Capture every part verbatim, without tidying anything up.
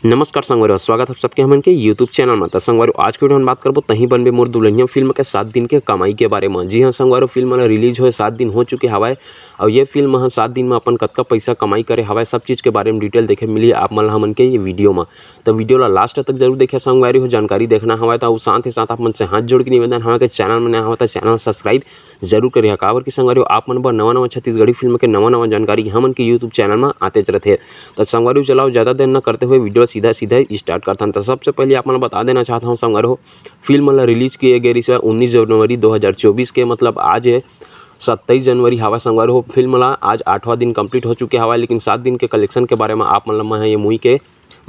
नमस्कार संगवारी हो, स्वागत है सबके हमन के YouTube चैनल में। तो संगवारी हो, आज के वीडियो में बात करबो तहीं बनबे मोर दुल्हनिया फिल्म के सात दिन के कमाई के बारे में। जी हाँ संगवारी हो, फिल्म ला रिलीज होए सात दिन हो चुके हवय और ये फिल्म ह सात दिन में अपन कतका पैसा कमाई करे हवय, सब चीज़ के बारे में डिटेल देखे मिली आप मन ला हमन के ये वीडियो में। तो वीडियो ला लास्ट तक जरूर देखे संगवारी हो, जानकारी देखना हवय। तो साथ ही साथ आप मन से हाथ जोड़ के निवेदन हवय कि चैनल में नया हवय तो चैनल सब्सक्राइब जरूर करिहा, काबर कि संगवारी हो, आप मन बर नवा नवा छत्तीसगढ़ी फिल्म के नवा नवा जानकारी हमन के YouTube चैनल में आतेच रथे। तो संगवारी हो, चलाओ ज़्यादा देर न करते हुए वीडियो सीधा सीधा स्टार्ट करथन। तो सबसे पहले आप मन ला बता देना चाहता हूँ संगवारी हो, फिल्म ला रिलीज किए गए रिहिस उन्नीस जनवरी दो हज़ार चौबीस के, मतलब आज है सत्ताईस जनवरी हवा संगवारी हो। फिल्म ला आज आठवां दिन कंप्लीट हो चुके हवा, लेकिन सात दिन के कलेक्शन के बारे में आप मन ला मैं ये मूवी के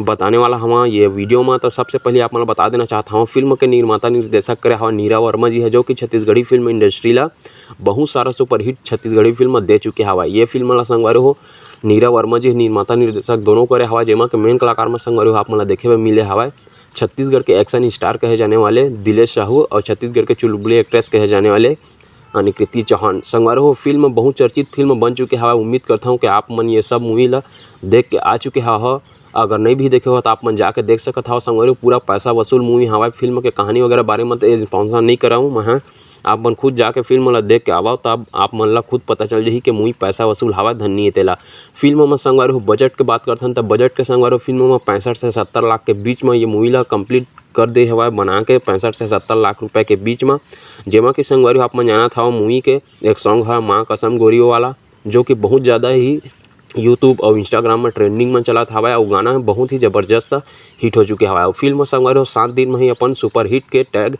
बताने वाला हवा ये वीडियो में। तो सबसे पहले आप मन ला बता देना चाहता हूँ, फिल्म के निर्माता निर्देशक करे हवा नीरा वर्मा जी है, जो कि छत्तीसगढ़ी फिल्म इंडस्ट्री ला बहुत सारा सुपरहिट छत्तीसगढ़ी फिल्म दे चुके हवा। ये फिल्म ला संगवारी हो नीरा वर्मा जी निर्माता निर्देशक दोनों करे हवा, जेमा के मेन कलाकार में संगवारी हो आप मन ला देखे बर मिले हवा छत्तीसगढ़ के एक्शन स्टार कहे जाने वाले दिलेश साहू और छत्तीसगढ़ के चुलबुली एक्ट्रेस कहे जाने वाले अनिकृति चौहान। संगवारी हो, फिल्म बहुत चर्चित फिल्म बन चुके हवा। उम्मीद करता हूँ कि आप मन ये सब मूवी ला देख के आ चुके हवा। अगर नहीं भी देखे हो तो आप मन जाके देख सकत हव संगवारी हो, पूरा पैसा वसूल मूवी हवा। फिल्म के कहानी वगैरह बारे में तो स्पॉन्सर नहीं करा हूँ मैं, आप मन खुद जाके फिल्म ला देख के आवव, तब आप मन ला खुद पता चल जाही कि मूवी पैसा वसूल हवा धन नहीं है तेला। फिल्म में संगवारी हो बजट के बात करथन, त बजट के संगवारी हो फिल्म में पैंसठ से सत्तर लाख के बीच में ये मूवी ला कंप्लीट कर दे हवय बना के, पैंसठ से सत्तर लाख रुपए के बीच में। जेमा कि संगवारी हो आप मन जानत हव, मूवी के एक सॉन्ग है माँ कसम गोरियों वाला, जो कि बहुत ज़्यादा ही YouTube और Instagram में ट्रेंडिंग में चलत हवय और गाना बहुत ही ज़बरदस्त हिट हो चुके हवय। और फिल्म संगवारी हो सात दिन में ही अपन सुपरहिट के टैग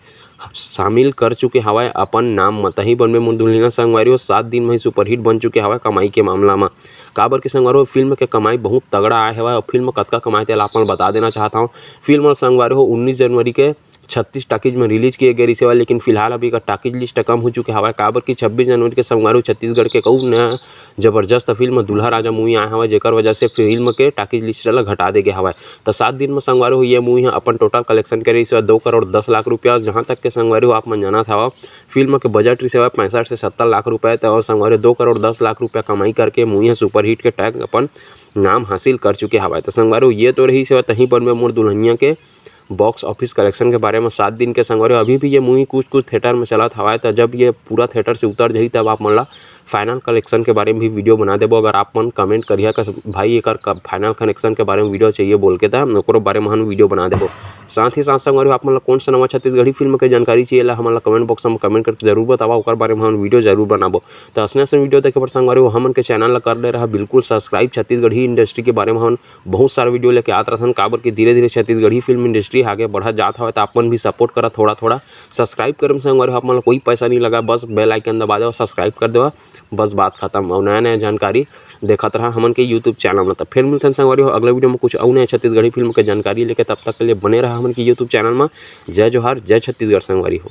शामिल कर चुके हवय अपन नाम म। तहीं बनबे मोर दुल्हनिया संगवारी हो सात दिन में ही सुपरहिट बन चुके हवय कमाई के मामला में। काबर के संगवारी हो, फिल्म के कमाई बहुत तगड़ा आए हवय और फिल्म कतका कमाए तेला आप मन बता देना चाहत हव। फिल्म संगवारी हो उन्नीस जनवरी के छत्तीस टाकीज में रिलीज किए गए रिहिस हवय, लेकिन फिलहाल अभी का टाकीज लिस्ट कम हो चुके हवय, काबर कि छब्बीस जनवरी के संगवारी हो छत्तीसगढ़ के एक अउ नया जबरदस्त फिल्म दूल्हा राजा मूवी आए हवय, जेकर वजह से फिल्म के टाकीज लिस्ट ला घटा दे गए हवय। तो सात दिन में संगवारी हो ये मूवी ह अपन टोटल कलेक्शन करे रिहिस हवय दो करोड़ दस लाख रुपया। जहाँ तक के संगवारी हो आप मन जानत हव, फिल्म के बजट रिहिस हवय पैंसठ से सत्तर लाख रुपए, तो और संगवारी हो दो करोड़ दस लाख रुपया कमाई करके मूवी ह सुपरहिट के टैग अपन नाम हासिल कर चुके हवय। तो संगवारी हो ये तो रिहिस हवय तहीं बनबे मोर दुल्हनिया के बॉक्स ऑफिस कलेक्शन के बारे में सात दिन के संगवारी हो। अभी भी ये मूवी कुछ कुछ थिएटर में चलत हवय, तो जब ये पूरा थिएटर से उतर जाही तब आप मन ला फाइनल कलेक्शन के बारे में भी वीडियो बना देबो। अगर आप मन कमेंट करिहा कि भाई एकर फाइनल कलेक्शन के बारे में वीडियो चाहिए बोल के, त ओकरो बारे में हम वीडियो बना देबो। साथ ही साथ संगवारी हो आप मन ला कौन सा नवा छत्तीसगढ़ी फिल्म के जानकारी चाहिए ला हमन ला कमेंट बॉक्स में कमेंट करके जरूर बतावा, ओकर बारे में हम वीडियो जरूर बनाबो। तो असने असने वीडियो देखे बर संगवारी हो हमन के चैनल ला कर ले रहा बिल्कुल सब्सक्राइब। छत्तीसगढ़ी इंडस्ट्री के बारे में हम बहुत सारा वीडियो लेके आत रहथन, काबर कि धीरे धीरे छत्तीसगढ़ी फिल्म इंडस्ट्री आगे बढ़त जात हवय, तो आप मन भी सपोर्ट करा थोड़ा थोड़ा। सब्सक्राइब करे में संगवारी हो आप मन ला कोई पैसा नहीं लगा, बस बेल आइकन दबा देवा, सब्सक्राइब कर देवा, बस बात खत्म। और नया नया जानकारी देखत रहा हमन के YouTube चैनल में। तो फिर मिलथन संगवारी हो अगला वीडियो में कुछ अउ नया छत्तीसगढ़ी फिल्म के जानकारी लेके, तब तक के लिए बने रहा हमन के YouTube चैनल में। जय जोहार, जय छत्तीसगढ़ संगवारी हो।